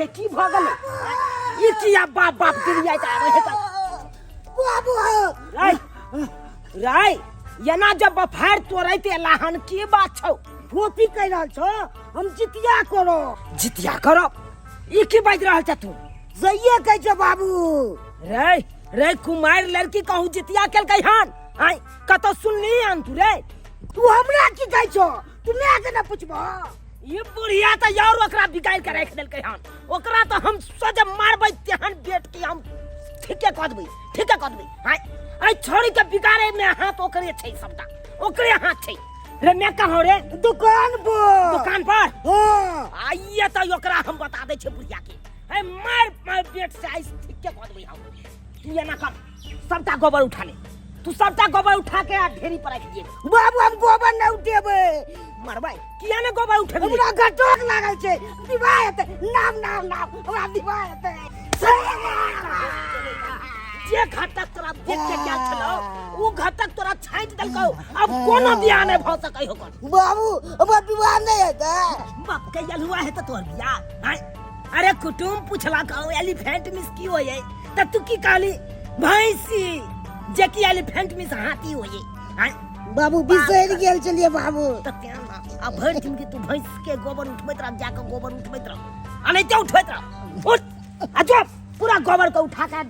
के की भऽ गेलै ई किया बाप बाप गिरियाइत आबै है तऽ बाबू राय राय एना जब बफार तोड़ैत एला हन की बात छौ फोपी कहि रहल छौ हम जितिया करो जितिया करब ई की बाजि रहल छ तू सहिए कहै छौ बाबू रे रे कुमार लड़की कहूँ जितिया केलकै हन आय कतौ सुनली हन तू रे तू हमरा की कहै छौ तू माय के ना पुछबह ई बुढ़िया तऽ और ओकरा बिगाड़ के राखि देलकै हन ओकरा तऽ हम सज मारबै तेहन बेट के हम ठीके कऽ देबै ठीके कऽ देबै आय आय छोड़ी के बिगाड़े में हाथ ओकरे छै सबटा ओकरे हाथ छै रे मैं कहाँ रे दुकान पर दुकान पर हाँ आइए तऽ ओकरा हम बता दै छियै बुढ़िया के ए मार मार पेट से आइस ठीके कऽ देबै हम तू एना कर सबटा गोबर उठा ले तू सबटा गोबर उठा के आ ढेरी पर राखि दिए बाबू हम गोबर नहि उठेबै मरबै किया ने गोबर उठेबै हमरा घटोक लागल छै विवाह हेतै नाम नाम नाम हमरा विवाह हेतै जे घटक तोरा देख के गेल छलौ उ घटक तोरा छाँटि देलकौ अब कोनो बियाह नहि भऽ सकै हो बाबू हमर विवाह नहि हेतै बाप के यलुआ हेतै तोहर बियाह आँय अरे कुटुम पूछलक हौ एलिफेंट मिस की होय त तू की कहली भैंसी जे कि एलिफेंट मिस हाथी होय आँय बाबू बिसरि गेल छलियै बाबू त तें ना आ भरि दिन के तू भैंस के गोबर उठबैत रह जाके गोबर उठबैत रह आ नहीं ते उठबैत रह उठ आ जो पूरा गोबर के उठा के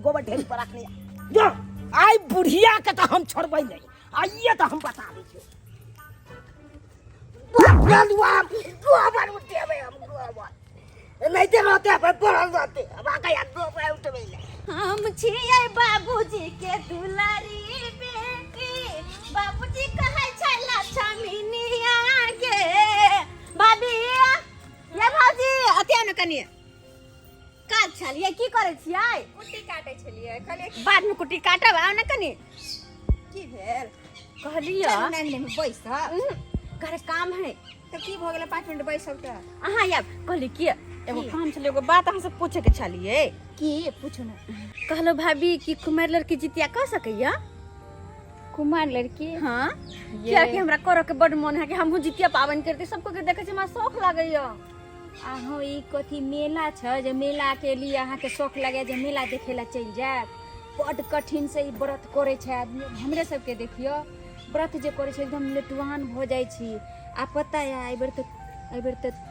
गोबर ढेरी पर रखने जो आई बुढ़िया के तो हम छोड़बै नहीं आइए तो हम बता दै छियौ गोबर उठेबै हम गोबर एनाहिते रहते अपन पड़ल रहते हम आके यार गोबर उठबै ले हम छियै बाबूजी के दुलारी बेटी बाबूजी कहै छै लक्ष्मीनिया के भाभी ये भौजी अते आउ ने कनि काज छलियै की करै छियै कुट्टी काटै छलियै कहलियै बाद में कुट्टी काटब आउ ने कनि की भेल कहलियै चलू ने अंगने में बैसब घर काम है तऽ की भऽ गेलै 5 मिनट बैसब तऽ अहाँ आयब कहली कि एगो काम छलै एगो बात अहाँ से पूछे के छलियै की पूछू ने कहलो भाभी कि कुमार लड़की जितिया कऽ सकैया कुमार लड़की हाँ कियाकि हमरा करऽ के बड मन है कि हमहूँ जितिया पाबनि करती सबको के देखै छी हमरा शौख लागैया अहाँ ई कथी मेला छै जे मेला के लिए अहाँके शौख लगे जे मेला देखे ला चलि जायब बड कठिन से ई व्रत करै छै आदमी हमरे सबके देखियौ व्रत जे करै छै एकदम लेटवान भऽ जाइ छी आ पता यऽ एहिबेर तऽ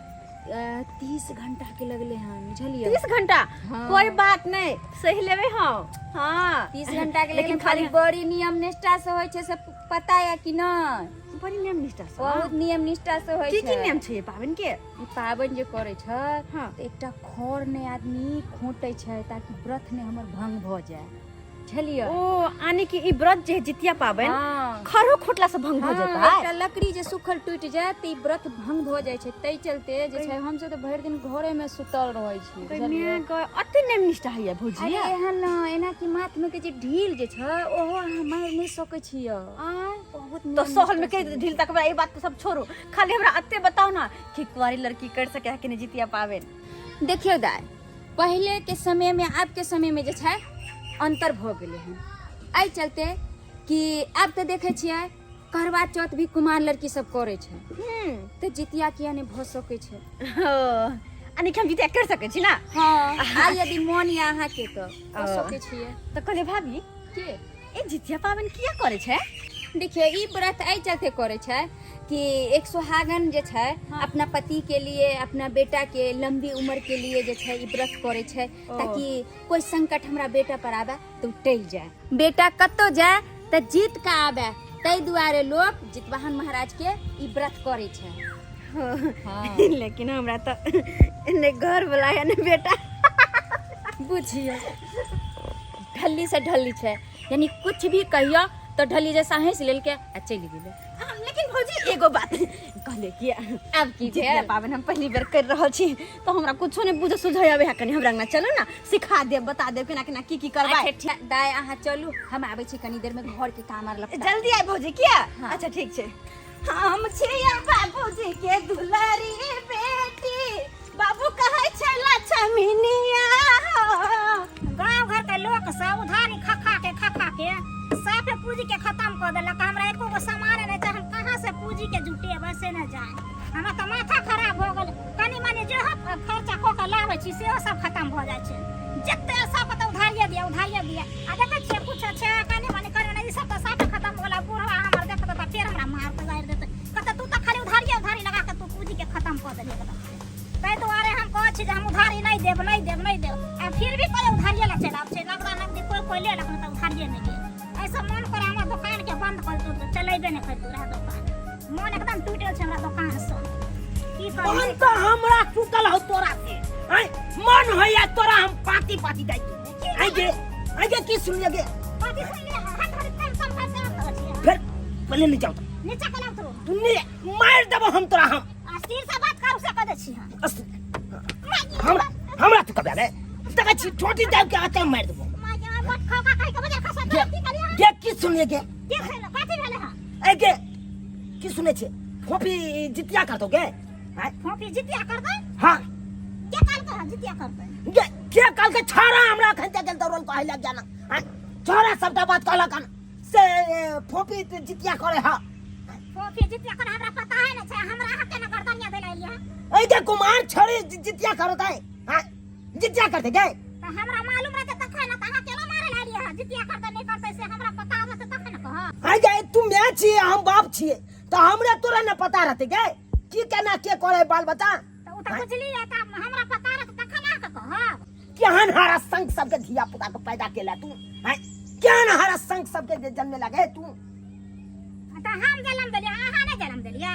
30 घंटा के लगले हन बुझलियै 30 घंटा हाँ। कोई बात नहीं सही लेबै हम हाँ 30 घंटा के लेकिन लेकिन खाली बड़ी नियम निष्ठा से होइ छै से पता यऽ कि नहि बड़ी नियम निष्ठा से बहुत नियम निष्ठा से होइ की छै की नियम छै पाबनि के ई पाबनि जे करै छै हाँ। तऽ एकटा खर नहि आदमी खोंटै छै ताकि व्रत नहि हमर भंग भऽ जाय बुझलियै ओ आने की ई व्रत जे है जितिया पाबनि हाँ। खरो खोटला से भंग भऽ हाँ, जेतै एकटा लकड़ी जे सुखल टूटि जाय तऽ ई व्रत भंग भऽ जाइ छै ताहि चलते जे छै हमसब तऽ भरि दिन घरे मे सुतल रहै छी बुझलियै? अते नियम निष्ठा होइया भौजी अरे एहन न एना कि माथ में के जे ढील जे छै ओहो अहाँ मारि नहि सकै छियै बहुत तो नियम सहल में निष्ठा के ढील तक ई बात सब छोड़ू खाली हमरा अते बताओ ना कि कुंवारी लड़की कर सके है कि नहीं जितिया पाबनि देखियौ दाइ पहिले के समय में आब के समय में जे छै अंतर भऽ गेलै हन एहि चलते कि आब तऽ देखै छियै करवा चौथ भी कुमार लड़की सब करै छै तऽ जितिया किया नहि भऽ सकै छै यानी कि हम जितिया कर सकै छी ना हँ आ यदि मोन यऽ अहाँके तऽ कऽ सकै छियै तऽ कहलियै भाभी के ए जितिया पाबनि किया करै छै देखियौ ई व्रत एहि चलते करै छै कि एक सुहागन जे छै अपना पति के लिए अपना बेटा के लंबी उम्र के लिए जे छै ई व्रत करै छै ताकि कोई संकट हमरा बेटा पर आबे तऽ ओ टलि जाय बेटा कतौ जाय तऽ जीत के आबे ताहि दुआरे लोक जितवाहन महाराज के ई व्रत करै छै हाँ। लेकिन हमरा तऽ ने घर वाला है ने बेटा बुझियौ ढल्ली से ढल्ली छै यानी कुछ भी कहियो तो ढल्ली जैसा हंस लेलके आ चलि गेलै हम लेकिन भौजी एगो बात कहले कि आब की जितिया भेल पाबनि हम पहली बेर कर रहल छी तो हमरा कुछो नहीं बुझे सुझे आबे है कनी हमरा अंगना चलू ना सिखा देब बता देब केना केना की की करबै अच्छा ठीक दाय अहाँ चलू हम आबै छी कनी देर में घर के काम आर लपटा जल्दी आय भौजी किया हाँ। अच्छा ठीक छै हम छियै बाबूजी के दुलारी बेटी बाबू कहै छै लक्ष्मीनिया गांव घर के लोग सब उधारी खा खा के खा खा के साफे पूंजी के खत्म कर देलक हमरा एको गो सामान नहीं छै हम कहाँ से पूंजी के जुटेबै से न जाए हमरा तऽ माथा खराब हो गेल कनी मनी जे हो खर्चा कऽ कऽ लाबै छी सेहो सब खतम भऽ जाइ छै जते सब तऽ उधारिये दिया उधारिये दिया आ देखै छियै कुछ छै कनि मनि करि ने ई सब तऽ साफे खतम होला बूढ़वा हमर देखतै तऽ फेर हमरा मारतै गारि देतै कहतै तू तऽ खाली उधारिये उधारी लगा कऽ तू पूँजीके खतम कऽ देलही एकदम से ताहि दुआरे हम कहै छी जे हम उधारी नहि देब नहि देब नहि देब आ फिर भी कोइ उधारिये लए चलि आबै छै नगदा नगदी कोइ कोइ लेलक नहि तऽ उधारिये नहि गेल एहिसँ मन करे हमर दोकानके बन्द कऽ देतू चलेबे नहि करितू रहए दोकान मन एकदम टूटि गेल छै हमरा दोकानसँ की करी मन तऽ हमरा टूटल हौ तोरा से आँय मन होइया तोरा हम पाती पाती दै छी आँय गे आँय गे की सुनलियै गे पाती सुनलियै हाथ धरि कम कम करते आब तऽ छियै फेर पहिले नहीं जाओ नीचा केना उतरू तू नहीं मार देबो हम तोरा हम आ सिर से बात करू से कह दै छी हम हमरा हमरा तू कबे रे देखै छी ठोटी दाब के आते मार देबो माय के मत खा खा के बजा खसा गे की करिया गे की सुनलियै गे की भेल कथी भेल हँ ए गे की सुनै छी फोपी जितिया करतो गे आँय? फोपी जितिया करतै हाँ के काल कह जितिया करतै गे के कल के छाड़ा हमरा अखन तक गेल दौड़ल कहै लग जाना आँय? छाड़ा सबटा बात कहलक हन से फोपी त जितिया करे हा फोफी जितिया करे हमरा पता है ना छै हमरा अहाँ केना गर्दनिया देला एलियै ए गे कुमार छोड़ी जितिया करत है हाँ जितिया करते गे तऽ हमरा मालूम रहतै तखन ना तऽ अहाँ केना मारे ला एलियै हँ जितिया करतै नहि करतै से हमरा पता रहतै तखन ने कहब आइ गे तू मैं छियै हम बाप छियै तऽ हमरा तोरा न पता रहतै गे की केना के करे बाल बच्चा तऽ ओ तऽ बुझलियै तऽ हमरा पता रहतै तखन अहाँके कहब केहन हरा संग सबके धिया पुता के पैदा केला तू हैं केहन हरा संग सबके जे जन्मे लगे तू तऽ हम जन्म देलियै अहाँ नहि जन्म देलियै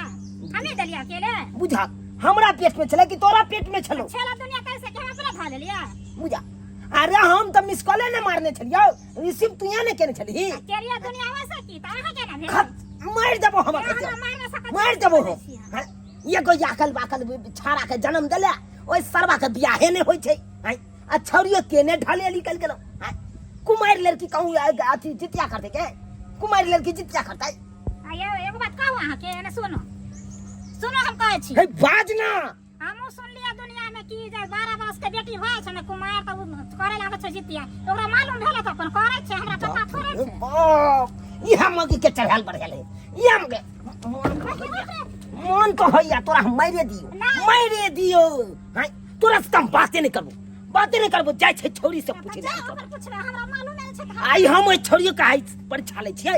हमे देलियै अकेले बुझा हमरा पेट में छले कि तोरा पेट में छलो छेला दुनिया कैसे के हम अपने खा लेलियै बुझा अरे हम तऽ मिस कॉले ने मारने छलियौ रिसीव तू यहाँ ने केने छलही केरिया दुनिया वैसे की तऽ अहाँ केना भेल खत मारि देबो हम हमरा मारि नहि सकैत मारि देबो हम हैं? एगो याकल बाकल छाड़ा के जन्म देले ओहि सरवा के बियाहे नहि होइ छै हैं? आ छौड़ियो केने ढले निकल गेलो हैं? कुमारि लड़की कहूँ अथी जितिया करतै के कुमारि लड़की जितिया करतै आ यौ एगो बात कहू अहाँके एने सुनू सुनू हम कहै छी हे बाज ना हमहूँ सुनलियै दुनिया में कि जे 12 बरस के बेटी होइ छै ने कुमार तऽ ओ करे लागै छै जितिया तऽ ओकरा मालूम भेलै तऽ अपन करै छै हमरा पता थोड़े छै बाप इहा मगी के चढ़ाल बढ़ेल है इहा मगे मन तो होइया तोरा हम मारे दियो मारे दियो हैं तोरा से हम बाते नहीं करबो बाते नहीं करबो जाय छै छौरी से पूछे जाओ ओकर पूछबै हमरा मालूम नहि छै तऽ आइ हम ओहि छौरियो के आइ परीक्षा लै छियै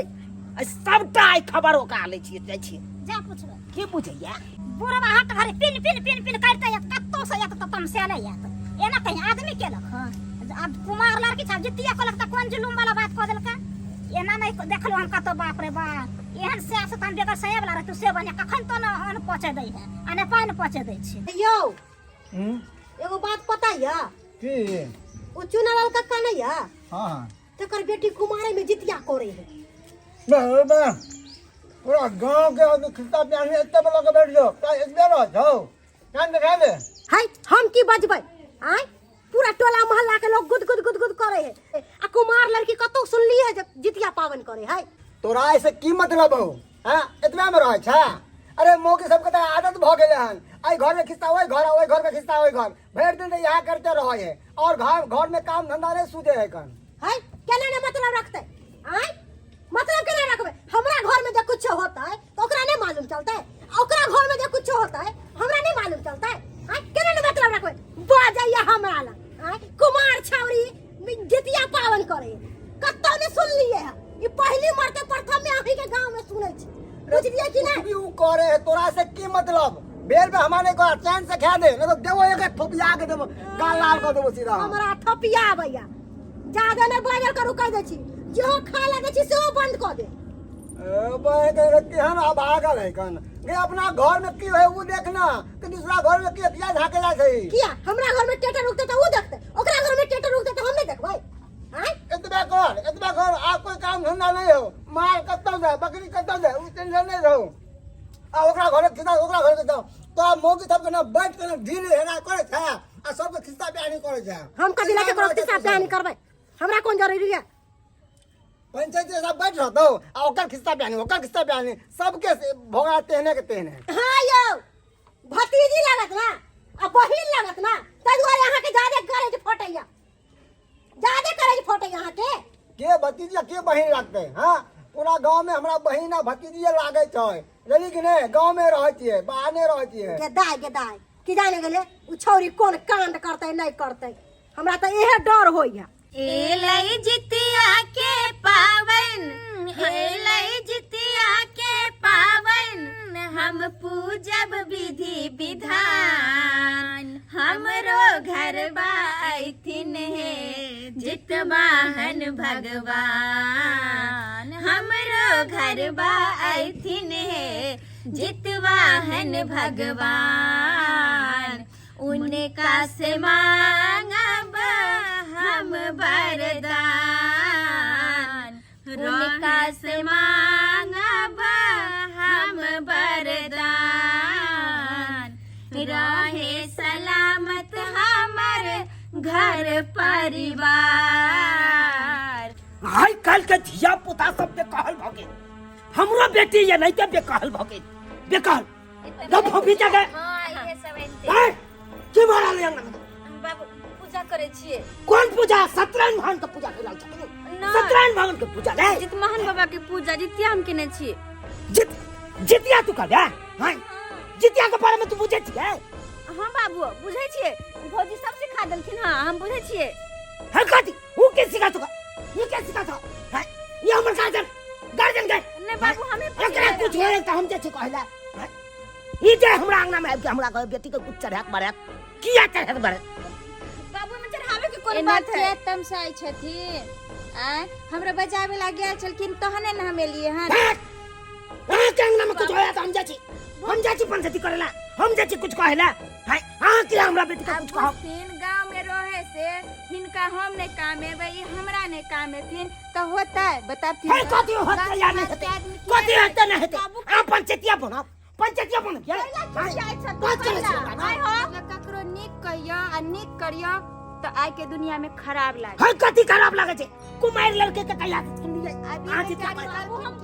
आइ सबटा आइ खबर ओकरा लै छियै जाइ छियै जा पूछबै की बुझैया बुढ़वा हट घरे पिन पिन पिन पिन करते या कत्तो से या तऽ तमसेले या एना कहीं आदमी केलक हँ आब कुमार लड़की छै आब जितिया कहलक तऽ कोन जुलुम वाला बात कऽ देलकै एना नहि देखलहुँ हम कतौ बाप रे बाप एहन सएह से तऽ हम बेगर सएह वाला रहतू से बढ़िआँ कखन तो ने अन्न पचै दै है आ ने पानि पचै दै छै यौ एगो बात पता यऽ की ओ चुनालाल कक्का नहीं यऽ हाँ हाँ तकर बेटी कुमारे में जितिया करे है बे बे पूरा गांव के आदमी खिस्सा प्यानी एते पर लऽ के बैठ जाओ का एतबे रह जाओ कान देखा दे हाय हम की बजबै आय पूरा टोला मोहल्ला के लोग गुद गुद गुद गुद करे है आ कुमार लड़की कतौ सुनली है जब जितिया पावन करे है तोरा ऐसे की मतलब हो हाँ एतबे में रहै छै अरे मौके सबके तऽ आदत भऽ गेलै हन एहि घर के खिस्सा ओहि घर ओहि घर के खिस्सा ओहि घर भरि दिन तऽ इएह करते रहै है और घर घर में काम धंधा नहीं सूझे है कन है केना ने मतलब रखते आय मतलब केना रखबै हमरा घर में जब कुछ होता है तो ओकरा नहीं मालूम चलता है ओकरा घर में जब कुछ होता है हमरा नहीं मालूम चलता है आय केना ने मतलब रखबै बाजैया हमरा लग आय कुमार छावरी जितिया पावन करे कतौ ने सुनलिए है ई पहली मरते प्रथम में अहीं के गांव में सुनै छी बुझलिए कि नहीं भी उ करे है तोरा से की मतलब बेर पे हमारे को चैन से खा दे नहीं तो देबो एक थोपिया के देबो गाल लाल कर देबो सीधा हम। हमरा थपिया आबैया जादा नहि बाजल करू कहि दै छी जेहो खा लगै छी सेहो बंद कऽ दे ए बे के केहन अभागल है कन गे अपना घर में की है वो देखना कि दूसरा घर में की किया झाके जाय छै किया हमरा घर में टेटर उगते तऽ उ देखते ओकरा घर में टेटर उगते तऽ हम नहि देखबै आँय एतबे कर एतबे कर आ कोई काम धंधा नहीं हो माल कतौ जाए बकरी कतौ जाए उ टेंशन नहीं रहो आ ओकरा घर खिस्सा ओकरा घर के जाओ तो मौगी सबके ना बैठ के ना ढील हेरा करे छै आ सबके खिस्सा बयानी करे छै हम कथी लए ककरो खिस्सा बयानी करबै हमरा कोन जरूरी है पंचायत सब बैठ रहतो आ ओकर खिस्सा बयानी ओकर खिस्सा बयानी सबके भोगा तेहने के तेहने हाँ यौ भतीजी लागत ना आ बहिन लागत ना ताहि दुआरे अहाँके जादे करेज फटैया जादे करेज फटैया अहाँके के भतीजी के बहिन लागते हाँ पूरा गांव में हमरा बहिन आ भतीजी लागे छै बुझली कि नहीं गांव में रहै छियै बाहर नहीं रहै छियै गेदाय गेदाय कि जाने गेलै उ छौरी कोन कांड करतै नहि करतै, हमरा तऽ इहे डर होइया। एलै जितिया के पावन, एलै जितिया के पावन, हम पूजब विधि विधान, हमरो घरबा अइथिन हे जितवाहन भगवान, हमरो घरबा अइथिन हे जितवाहन भगवान, उनका से मांगब हम वरदान, उनका से मांगब हम वरदान, रहे सलामत हमर घर परिवार। आइ काल्हि के धिया पुता सब बेकहल भऽ गेल। हमरो बेटी ये नहीं ते बेकहल भऽ गेल, बेकहल जब भूखी जगह। हाँ, इहे सब एनते। हैं? की भऽ रहल अंगना में? बाबू, पूजा करै छियै। कोन पूजा? सत्यनारायण भगवान के पूजा कर रहल छथिन? सत्यनारायण भगवान के पूजा रे? जितमोहन बाबा के पूजा जितिया हम केने छियै। जितिया तू कर हैं? जितिया के बारे में तू बुझै छियै? हाँ बाबू, बुझै छियै, भौजी सब सिखा देलखिन। हाँ, हम बुझै छियै। है कथी? ऊ के सिखा तू? ये के सिखा तू हैं? ये हमर गार्जियन, गार्जियन के नहीं बाबू, हमें एकरा कुछ होए त हम जे छै कहला हैं? ई जे हमरा अंगना में आबि के हमरा कहे बेटी के कुछ चढ़ाक बढ़ाक, किया चढ़ाक बढ़ाक? बाबू, में चढ़ावे के कोन एना बात है? किया तमसाइ छथिन? आँय, हमरा बजाबे ला गेल छलखिन तहने ने हम एलियै हन। हैं? अहाँ के अंगना में कुछ होया त हम जाइ छी, हम जाइ छी पंचायती करेला, हम जाइ छी कुछ कहेला हैं? अहाँ किया हमरा बेटी के कुछ कहब? बुझथिन, गाँव में रहे से हिनका हम नहि काम एबै, ई हमरा नहि काम एथिन तऽ होतै? बताबथिन। हे कथी होतै या नहि हेतै? कथी हेतै नहि हेतै? अहाँ पंचायतिया बनब, पंचायतिया बनब ये बात करै छी हमरा, आइ हो ककरो नीक कहियो आ नीक करियो तऽ आइ के दुनिया में खराब लागे। हे कथी खराब लागे छै? कुमारि लड़के के कहिया से सुनलियै? अहाँ जितना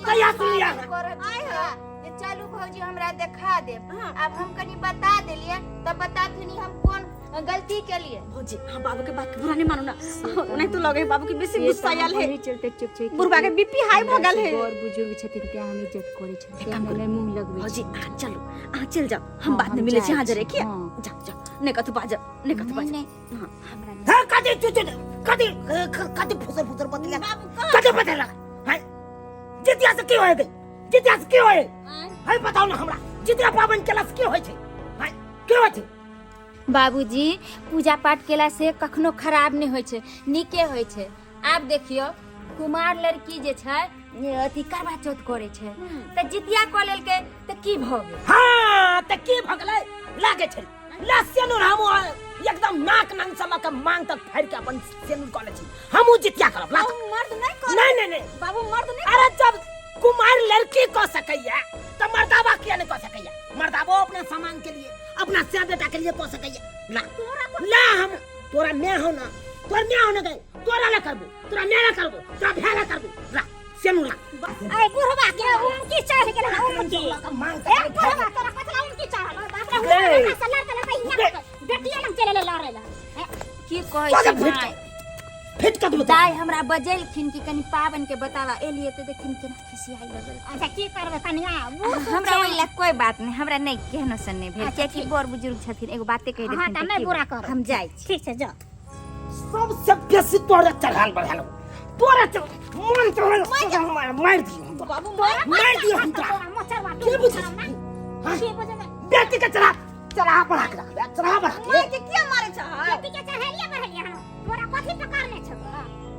कहिया सुनलियै? आइ हो जे चलू भौजी हमरा देखा देब। आब हम कनि बता देलियै तऽ बताथिन ई हम कोन गलती केलियै। भौजी, हाँ, बाबू के बात के बुरा नहीं मानो ना, नहीं तो लगे बाबू के बेसी गुस्सा आयल है। वही चलते चुप छै। बुढ़बा के बीपी हाई भऽ गेल है। बड़ बुजुर्ग छथिन तें हम इज्जत करै छथिन, तें हम नहि मुँह लगबै। भौजी, अहाँ चलू, अहाँ चलि जाओ, हम हाँ, बाद में हम मिलै छी। जाइ अहाँ जरे छी, किया हाँ। जाओ जाओ, नहि कतौ बाजब, नहि कतौ नहि बाजब। नहि, हाँ। हमरा नहि। हे कथी चुचु कथी कथी फुसर फुसर बतिया, कथी बतेला हैं? जितिया से की होय गई? जितिया से की होय है बताओ ना हमरा। जितिया पाबनि केला से की होय छै हैं? की होय छै? बाबूजी, पूजा पाठ केला से कखनो खराब नहि होइ छै, नीके होइ छै। आब देखियौ, कुमार लड़की जे छै अथी करवा चौथ करै छै तऽ जितिया कऽ लेलकै तऽ की भऽ गेल? हाँ तऽ की भऽ गेलै? लागे छै ला सेनुर, हम एकदम नाक नंग से लऽ के मांग तक फाड़ि के अपन सेनुर कऽ लै छी। हमहूँ जितिया करब ला। बाबू, मर्द नहीं कर। नहीं नहीं नहीं। बाबू, मर्द नहीं। अरे जब कुमार लड़की कऽ सकैया तऽ मर्दाबा किया नहीं कऽ सकैया? मर्दाबो अपना सामान के लिए, अपना से बेटा के लिए कऽ सकैया। ला ला, हम तोरा मैं हो ना, तोर मैं हो ना गए, तोरा ला करबो, तोरा मैं ला करबो, तोरा भैया ला करबो। ला सेनुर ला। ऐ बुढ़वा के उमकी चढ़ गेल हन, उमकी। मांग ए बुढ़वा, तोरा कथला उमकी चढ़ल? बाप रे, ले। हुनका से लड़ते लड़ते हियां बेटिए लग चले लड़े ला। की कहै तोरा छी फिट माय? फिट कर देबो। दाइ हमरा बजेलखिन कि कनि पाबनि के बतावा, एलियै तऽ देखिन केना खिसियाइ लगल। अच्छा, की करबै कनिया, बूढ़ सूढ़ हमरा छै। ओहि लए कोई बात नहि, हमरा नहि केहनो सन नहि भेल। अच्छा, कियाकि ठीक। बड़ बुजुर्ग छथिन, एगो बाते कहि हाँ, देथिन तऽ तऽ नहि की बुरा भेल? करब। हम जाइ छी। ठीक छै, जाओ। सबसे बेसी तोरे चढ़ाल बढ़ाल, तोरे चढ़ मन चढ़ाल, मार मार दियो हम तोरा। बाबू, मार मार दियो हम तोरा। तोरा मोचरवा के बुझै टूट छी? हाँ? की बुझबै? बेटी के चढ़ा चढ़ा बढ़ा के रखबे, चढ़ा बढ़ा के। माय के किया मारै छ? बेटी के चढ़ेलिए बढ़ेलिए हन, तोरा कथी पकड़ने छौ?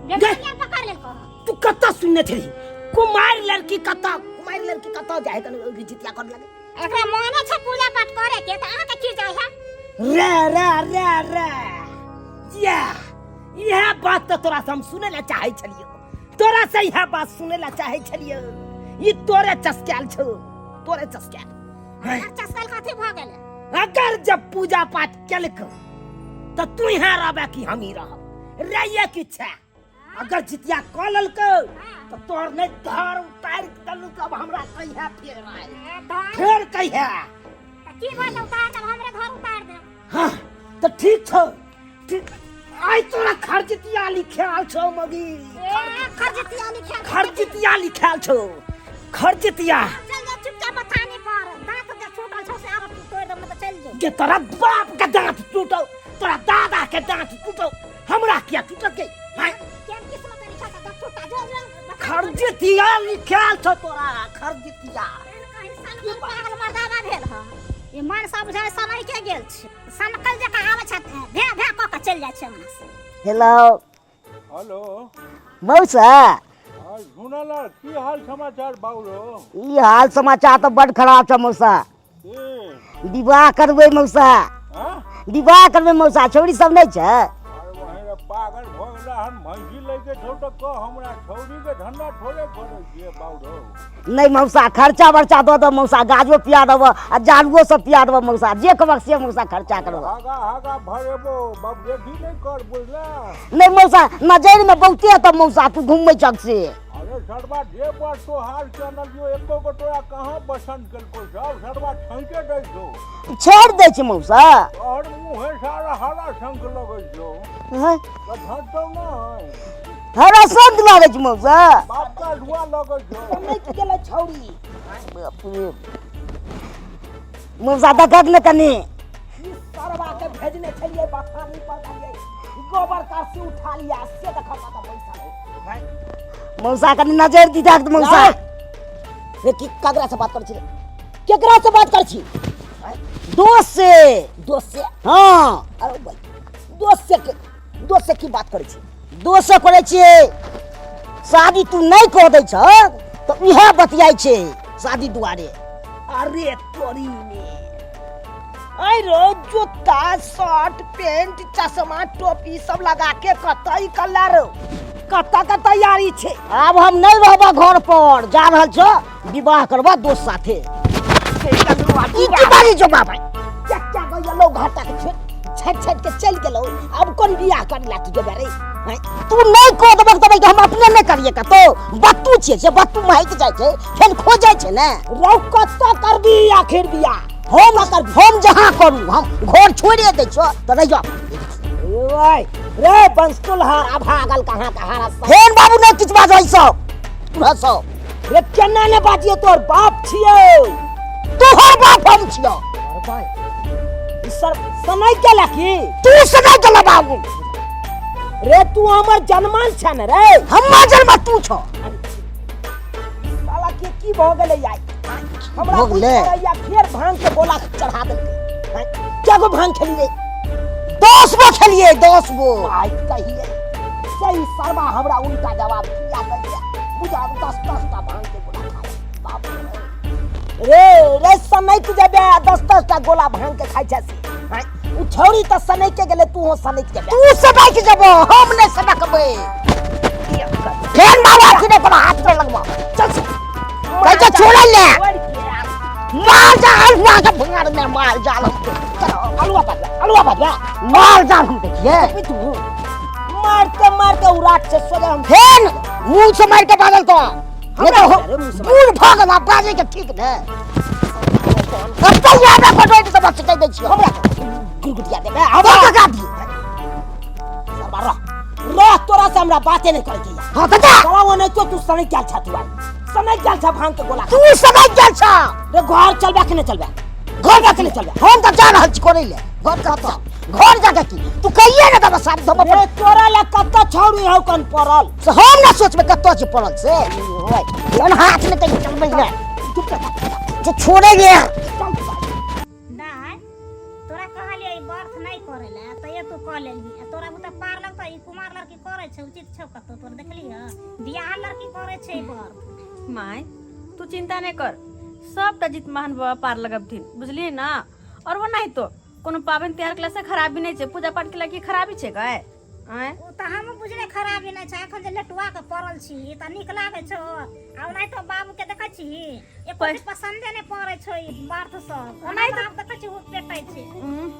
बेटी पकड़ लेल कह। तू कतऽ सुनने छली कुमार लड़की कतऽ, कुमार लड़की कतऽ जाए कन जितिया कर लगे? एकरा माने छै पूजा पाठ करे के, तऽ अहाँ के की जाय है? रे रे रे रे, या इएह बात तऽ तोरा से हम सुनै लए चाहै छलियौ, तोरा से इएह बात सुनै लए चाहै छलियौ। ई तोरे चसकायल छौ, तोरे चसकायल हैं। हमर चसकल कथी भऽ गेलै? अगर जब पूजा पाठ केलक तऽ तू यहाँ रहबे कि हम ही रहब रहिए कि छै? अगर जितिया कऽ लेलकै तऽ तोहर नहि धर उतारि देलक। अब हमरा कहिया फेर आयल? धर फेर कहिया? तऽ की भेल उतार देब? हमरे घर उतार देब। हाँ तऽ ठीक छौ, ठीक। आइ तोरा खरजितिया लिखायल छौ मगी। ए, खरजितिया लिखायल? खरजितिया लिखायल छौ, खरजितिया। चल जा चुपचाप बथानी पर, दांत जे छूटल छौ से आब तोड़ि देब, नहि तऽ चलि जो। जे तोरा बाप के दांत टूटौ, तोरा दादा के दांत टूटौ, हमरा किया टूटत गे? हैं? केहन किस्मत में लिखल छौ, टूटा जो जो बता। खरजितिया लिखाल छौ तोरा, खरजितिया। एहन पागल मर्दाना भेल हँ। ई मन सब बुझाइ समय के गेल छै, सनकल जकाँ आबै छै, भे भे कऽ के चलि जाइ छै अंगना से। हेलो। हेलो। मौसा। हाँ, सुनल, की हाल समाचार बाबू? ई हाल समाचार तऽ बड खराब छै मौसा। की? विवाह करबै मौसा। हाँ? विवाह करबै मौसा, छौड़ी सब नहि छै। अरे वही रे, पागल भऽ गेला हन। भैंसी लैके छौ तऽ कह हमरा, छौड़ी के धंधा थोड़े करै छियै बाबू। नहि मौसा, खर्चा वर्चा दऽ दऽ मौसा, गाजो पिया देबऽ आ जारुओ सब पिया देबऽ मौसा, जे कहबक से मौसा खर्चा करबऽ। हागा हागा भरेबो बाप, बेसी नहि कर, बुझला? नहि मौसा, नजरिमे बहुते हेतऽ मौसा, तू घुमबै छक से। अरे सरबा, जे बार तोहार चलल यो, एको गो तोरा कहाँ पसंद केलको? सब सरबा छौंके दै छौ। छोड़ि दै छै मौसा। तोहर मुँहे सारा हरा शंख लगै छौ। हैं? तऽ झटतौ नहि? हरा शंख लागै छै मौसा? बाप का धुआ लगै छौ। नहि गेलै छौड़ी। बाप रे। मौसा, देखक ने कनि। ई सरवा के भेजने छलियै बथानी पर, कहलियै गोबर करसी उठा लिया, से देखऽ कतऽ बैसल है। मौसा, कनि नजरि दी देख मौसा। रे, की ककरा से बात करै छी रे? केकरा से बात करै छी? दोस्त से। दोस्त से? हाँ। अरे भाई, दोस्त से दोस्त से की बात करै छी? दोस्त से करै छियै, शादी तू नहि कऽ दै छह तऽ उएह बतियाइ छै शादी दुआरे। अरे तोरी में, अरे रो, जूता, शर्ट, पेंट, चश्मा, टोपी सब लगा के कतऽ कल्ला रो, कतऽ के तैयारी छै? आब हम नहि रहबा घर पर, जा रहल छौ विवाह करबा दोस्त साथे। ई की बाजै छौ बाबा? चच्चा गो घाटा के छोड़ छाटि छाटि के चलि गेलौ, आब कोन बियाह करे ला तू जेबे रे? हैं? तू नहि कऽ देबक तबै तऽ हम अपने नहि करियै कतौ। बत्तू छियै से, बत्तू महकि जाइ छै, फेर खो जाइ छै ने। रौ, कतऽ करबी आखिर बियाह? हम जहाँ करू, हम घर छोड़िए दै छियौ तऽ रहि जाओ। ओए रे बंसतुलहार, अभागल कहाँ कहाँ रस्सा। फेर बाबू, नहि किछु बाजै सब तोरा सब। रे, केना ने बाजिए, तोर बाप छियौ। तोहर बाप हम छियौ। अरे भाई, ई सर समय केला की? तू सदा गेला बाबू। रे, तू हमर जनमल छ ने रे? हमर जन्म तू छौ। साला के की भऽ गेलै यार हमरा? भऽ गेलै? या फेर भांग के गोला चढ़ा देलकै। हैं? क्या गो भांग खेलियै? 10 गो खेलिए, 10 गो। आइ कहियै सही, सरवा हमरा उल्टा जवाब किया दैया? बुझा 10 10 टा भांग के गोला खा। बाप रे रे रे, सनैक जेबे, 10 10 टा गोला भांग के खाइ छै से। हैं? उ छौरी तऽ सनैक के गेलै, तू हो सनैक जेबे। तू सटक जेबो, हम नहि सटकबै। फेर मारा कि नहि, तोरा हाथ पर लगबो। चल से। कहै छै छोड़ै ले। मार जा अलुआ के भंगार में, मार जाल हमके। अलुआ बजवा, अलुआ बजवा। मार जाल हम देखिए। तू मारते मारते उराट से सोजा हम। फेर मुंह से मार के बाजल तो नहीं तो अरे मुंह से मार। बूढ़ भऽ गेल आब बाजै के ठीक ने। कतौ आबे पटोइ तऽ बस कहि दै छियौ। हमरा गुरगुटिया देबे आब आब। लगा दिए। सरबा, रह रह, तोरा से हमरा बाते नहीं करे के या। हाँ तऽ जा। साला वो नहीं तो तू सनक गेल छा, तू आई सनक गेल छा भांग के गोला खा। तू सनक गेल छ। रे, घर चलबे कि नहीं चलबे? घर जाके नहीं चलबे, हम तऽ जा रहल छी करै ले। घर कतऽ? घर जाके की तू कहिए ने देबऽ शादी हम रे, अपन। तोरा ला कतऽ छौरी हौ कन पड़ल? से हम ना सोचबै कतऽ छै पड़ल से। ओए, जहन हाथ में कहीं चलबै ने जे छोड़े गे। दाय, तोरा कहलियै ई व्रत नहि करै लए, तैयो तू कऽ लेलही आ तोरा बुते पार लगतौ? ई कुमार लड़की करै छै, उचित छौ कतौ? तोरा देखलिह बियाह लड़की करै छै ई व्रत? माय, तू चिंता नहीं कर, सबटा जितमान बाबा पार लगबथिन, बुझलियै ना? और वो नहीं तो कोनो पाबनि तिहार के से खराबी नहीं छै, पूजा पाठ के की खराबी छै गए? आँय? ओ तऽ हमहूँ बुझले खराबी नहि छै। एखन जे लेटुआ के पड़ल छी तऽ नीक लागै छौ? आ ओनाहितो बाबू के देखै छी, एको चीज पसन्दे नहि पड़ै छौ ई व्रत सब। ओनाहितो आब देखै छी ओ पेटै छै।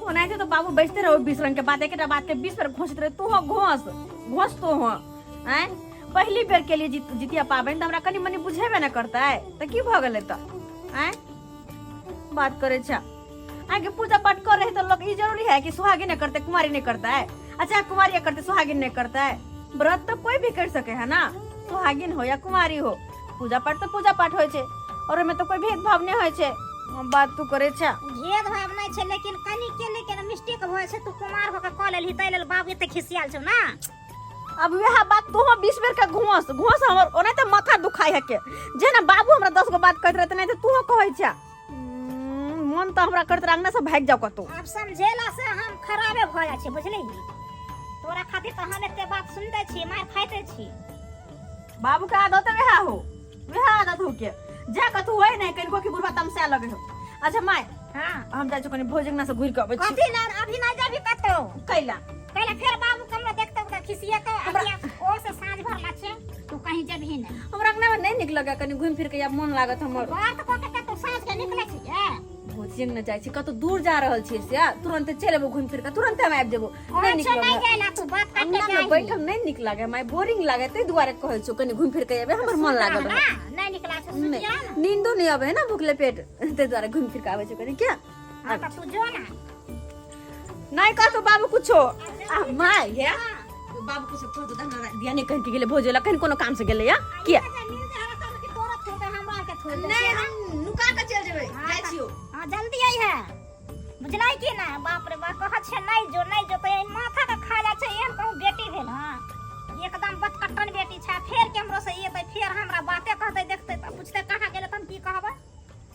ओनाहिते तो बाबू बैसते रहो, 20 रंग के बात, एकेटा बात के 20 बेर घोंसैत रहे। तू हो घोंस घोंस तू हो। आँय, पहली बेर के लिए जितिया पाबनि तऽ हमरा कनि मनि बुझेबे ने करतै तऽ की भऽ गेलै तऽ? आँय, बात करै छै। आगे पूजा पाठ कर रहे तो लोग ई जरूरी है कि सुहागिन नहीं करते, कुमारी नहीं करता है? अच्छा, कुमारी करते, सुहागिन नहीं करता है? व्रत तो कोई भी कर सके है ना, सुहागिन हो या कुमारी हो। पूजा पाठ तो पूजा पाठ हो छे और ओहिमे तो कोई भेदभाव नहीं हो छे। बात तू करे छा। भेदभाव नहि छै, लेकिन कनि के लेकिन मिस्टेक भऽ छै। तू कुमार होके कऽ लेलही, ताहि लेल बाबू एते खिसियाल छौ ना। अब वएह बात तोहो 20 बेर के घोंस घोंस हमर ओना तऽ माथा दुखाइ है के जे ना बाबू हमरा 10 गो बात कहैत रहते, नहीं तऽ तूहो कहै छा। मन तऽ हमरा करैत रहे अंगना से भागि जाओ कतौ। आब समझेला से हम खराबे भऽ जाइ छै, बुझलिही? तोरा खातिर तऽ हम एते बात सुनते छी, मारि खाइते छी। बाबू के आदत वएह हो, वएह आदत हो के जा कतौ होय नहीं कनिको की बुढ़वा तमसा लगे हो। अच्छा my, हाँ, हम जाइ छी कनि भोज अंगना से घुरि के अबै छी। कथी ना, अभी नहीं जाबी कतौ। कैला? कैला फेर बाबू कमरा देखते तऽ खिसियेतौ। अभी ओ से साँझ भर ला छै, तू कहीं जेबही नहीं। हमरा अंगना में नहीं नीक लगे, कनि घुमि फिर के आब मन लागत हमर। बात कऽ के कतौ साँझ के निकलै छी भोज अंगना जाइ छी, कतौ दूर जा रहल छियै से तुरंत चलि एबो, घुमि फिर के तुरंत हम आबि जेबो। नहीं नीक अच्छा, नहीं लगे जाइला तू, बात काट के अंगना में जाही। बैठल नहीं नीक लागे माय, बोरिंग लागे, ताहि दुआरे कहै छियौ कनि घुमि फिर के एबै, हमर मन लागल ना रहत। नहीं निकला छै, नहीं, सुतिया ना। नींदो नहीं आबै है ना भूखले पेट, ताहि दुआरे घुमि फिर के आबै छियौ कनि के। हाँ, तऽ तू जो ना। नहीं कहतो बाबू कुछो। आ my, हे बाबू कुछो कहतो तऽ हमरा दिया नहीं कहि के गेलै भोज ला, कहीं कोनो काम से गेलै या किया? मिल जा हमरा सब के तोरा छोड़ दे, हमरा के छोड़ दे। नहीं, हम नुका के चल जेबै, जाइ छियौ। हाँ, जल्दी आई है, बुझलै कि ना? बाप रे बाप, कहै छै नहीं जो, नहीं जो तऽ माथा के खा जाइ छै। एहन कहूँ बेटी भेल? हाँ, एकदम बतकट्टन बेटी छै। फेर केम्हरो से एतै, फेर हमरा बाते कहतै, देखतै तऽ पुछतै कहाँ गेलै, तऽ हम की कहबै?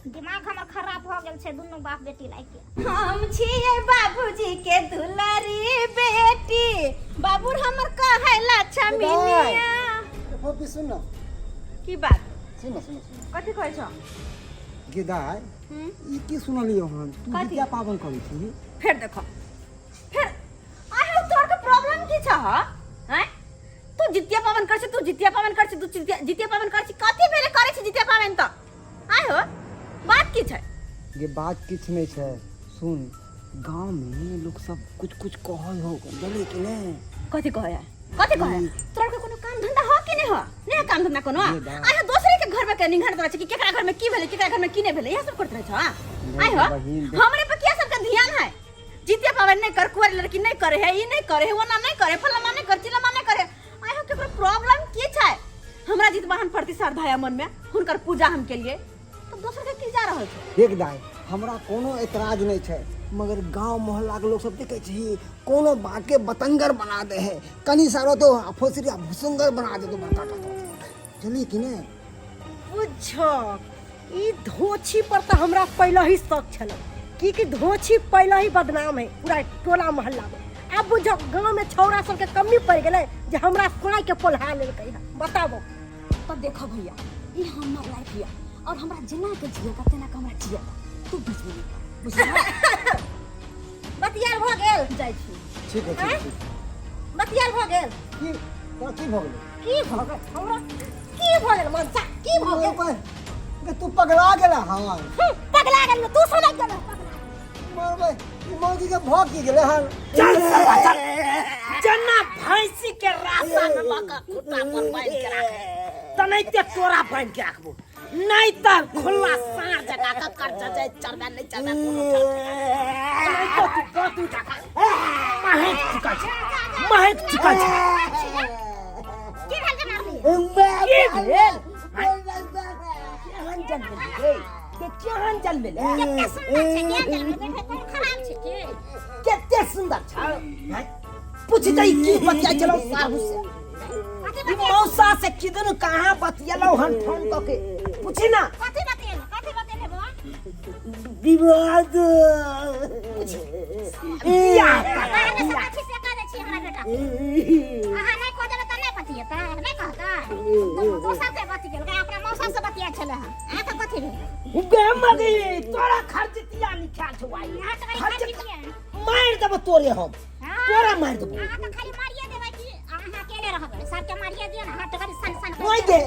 दिमाग हमर खराब भऽ गेल छै दुनू बाप बेटी लाइके। हम छियै बाबूजी के दुलारी बेटी, बाबू हमर कहैला छमिनिया। फोपी, सुन न। की बात? सुन न, सुन सुन। कथी कहै छौ? गे दाय, ई की सुनलियौ हन? तू कथी? जितिया पाबनि करै छी? फेर देखो फेर आहे, तोर के प्रॉब्लम की छ? हैं, तू जितिया पाबनि कर छी, तू जितिया पाबनि कर छी, तू जितिया जितिया पाबनि कर छी, कथी भेलै करै छी जितिया पाबनि तऽ? आय हो, बात की छै? गे, बात किछु नहि छै। सुन, गाँव में लोग सब कुछ कुछ कहै हो, जानली कि नहि? कथी कहै है, कथी कहै है? तोरा के कोनो काम धंधा हो कि नहि हो? नहि है काम धंधा कोनो? ये बात। आय हो, दोसरे के घर में के निंघारत रहै छै कि केकरा घर में की भेलै, केकरा घर में की नहि भेलै, इएह सब करैत रहै छौ? नहीं आय हो, बहिन, देख। हमरे पर किया सबके ध्यान है? जितिया पाबनि नहि कर, कुंवारी लड़की नहि करे है, ई नहि करे है, ओना नहि करे, फलाना नहि करे, चिलाना नहि करे। आय हो, केकरो प्रॉब्लम की छै? हमरा जितवाहन प्रति श्रद्धा है मन में, हुनकर पूजा हम केलिए, तब दोसर के की जा रहल छै? देख दाय, हमरा कोनो एतराज नहि छै, मगर गांव मोहल्ला के लोग सब देखे छी, कोनो बात के बतंगर बना दे है। कनी सारो तो फोसरिया भुसंगर बना दे तो बड़का टा, चली कि नहि? बुझक, ई धोछी पर तऽ हमरा पहिले ही शक छलै कि धोछी पहिले ही बदनाम है पूरा टोला मोहल्ला में। आब बुझक, गाँव में छौड़ा सबके कमी पड़ि गेलै जे हमरा साँइ के पोल्हा लेलकै है, बताबो। तब देखो भैया, ई हमर लाइफ या और हमरा जेना के जिए का तेना के हमरा जिए, तू बीच में नहीं पड़, बुझलियै? बतियाल भऽ गेल, जाइ छी। ठीक है, ठीक ठीक। बतियाल भऽ गेल। की तोरा की भऽ गेलै? की भऽ गेल हमरा? की भऽ गेल मनसा, की भऽ गेल? गे, तू पगला गेला हन। पगला गेल, तू सुनै गेल। मरबै ई मौगी के भऽ की गेलै हन? चल सरवा चल, जेना भैंसी के रास्ता में लऽ कऽ खुट्टा पर बान्हि के राखे तनाहिते तोरा बान्हि के राखबो, नहीं तऽ खुला साँढ़ जका के कर जाय, चरबा नहीं चरबा कोनो फर्क नहीं। नहीं तो तू बातू जका महक चुकल छै, महक चुकल छै। की भेल जे मारलियै? की भेल? केहन जन्म गे के, केहन जन्म भेलै? कते सुन्दर छै, केहन जन्म देखै, कोन खराब छै की? कते सुन्दर छै हैं? पुछतै की बतिया छलौ साहु से? कथी ई बतिया? मौसा से किदन कहाँ बतियलौ हन फोन कऽ के, पूछी ना। कथी बतियेलौ, कथी बतियेले बौआ? विवाद बियाह। बाहर में सब छी से कह दै छी हमरा बेटा के। अहाँ नहि कह देबै तऽ नहि बतियेतै? नहि कहतै? दोसर से बतियेल, अपना मौसा से बतिया छलै हन, अहाँके कथी भेल? गे मगी, तोरा खर्चतिया लिखा छौ आई। अहाँ तऽ खाली खर्च खर्चितिया। मारि देबो तोरे हम। हाँ। तोरा मारि देबो। अहाँ तऽ खाली मारिए देबै कि अहाँ अकेले रहबै? सबके मारिए दियौ ने, अहाँ तऽ खाली सन सन ओइ गे,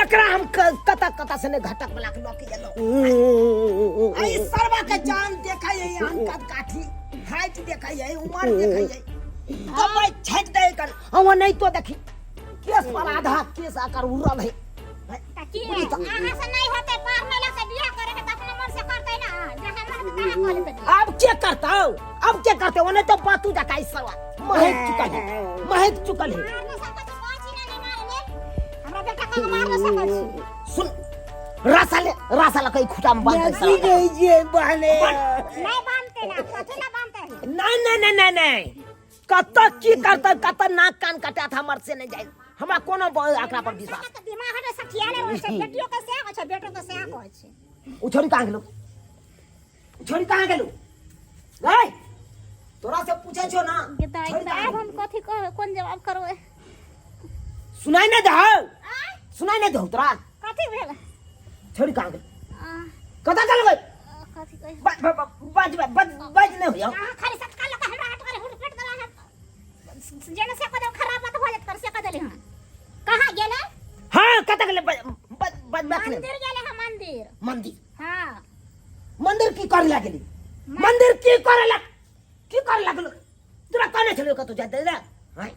एकरा हम कतऽ कतऽ से ने घटक वाला के लऽ के एलहुँ। आई सरवा के जान देखै है, अनकद काठी हाइट देखै है, उमर देखै है, कमाई छाटि दे कर हम नहीं तो देखी केस पर आधा केस आकर उड़ल है। तऽ की अहाँ से नहि होतै पार नहि लगतै बियाह करे के तऽ अपना मन से करतै ना, जहाँ मन होतै तहाँ कऽ लेतै बियाह। अब के करतौ, अब के करते? ओने तो बातू जका ई सरवा महक चुकल है, महक चुकल है। मार नहि सकै छी, कहै छी ने नहि मारै लेल। हमरा बेटा के मार नहि सकै छी। सुन। रासा ले रासा लकै खुटा में बांध की कहै छियै बान्हे नहीं बांधते ना कथी ना बांधते हैं नहीं नहीं नहीं नहीं नहीं कत की करतै कत नाक कान कटात हमर से नहीं जाय हमरा कोनो एकरा पर विश्वास अहाँके दिमाग हटे सठियाले रहै छै बेटियो के सएह होइ छै बेटो के सएह कहै छै उ छोरी कहाँ गेलौ उ छोरी कहाँ गेलौ गै तोरा से पूछै छौ ना छोरी कहाँ आब हम कथी कहबै कोन जवाब करबै सुनाई नहीं दहौ सुनाई नहीं दहौ तोरा कथी भेल छोरी कहाँ गेल आ, कतऽ चल गई कथी कहै बाज बाज बाज बाज नहीं होइयो अहाँ खाली सटका लऽ कऽ हमरा हटकर हुड़ पेट देला हन जेना से कह खराब बात भऽ जात कर से कह देली हन कहाँ गेलै हाँ कतऽ गेलै बाज बाज बाज बात नहीं मंदिर गेलै हन मंदिर मंदिर हाँ मंदिर की करे लागली मंदिर की करे लग की करे लागलो तोरा कहने छलियो कतौ जाय दे हाँ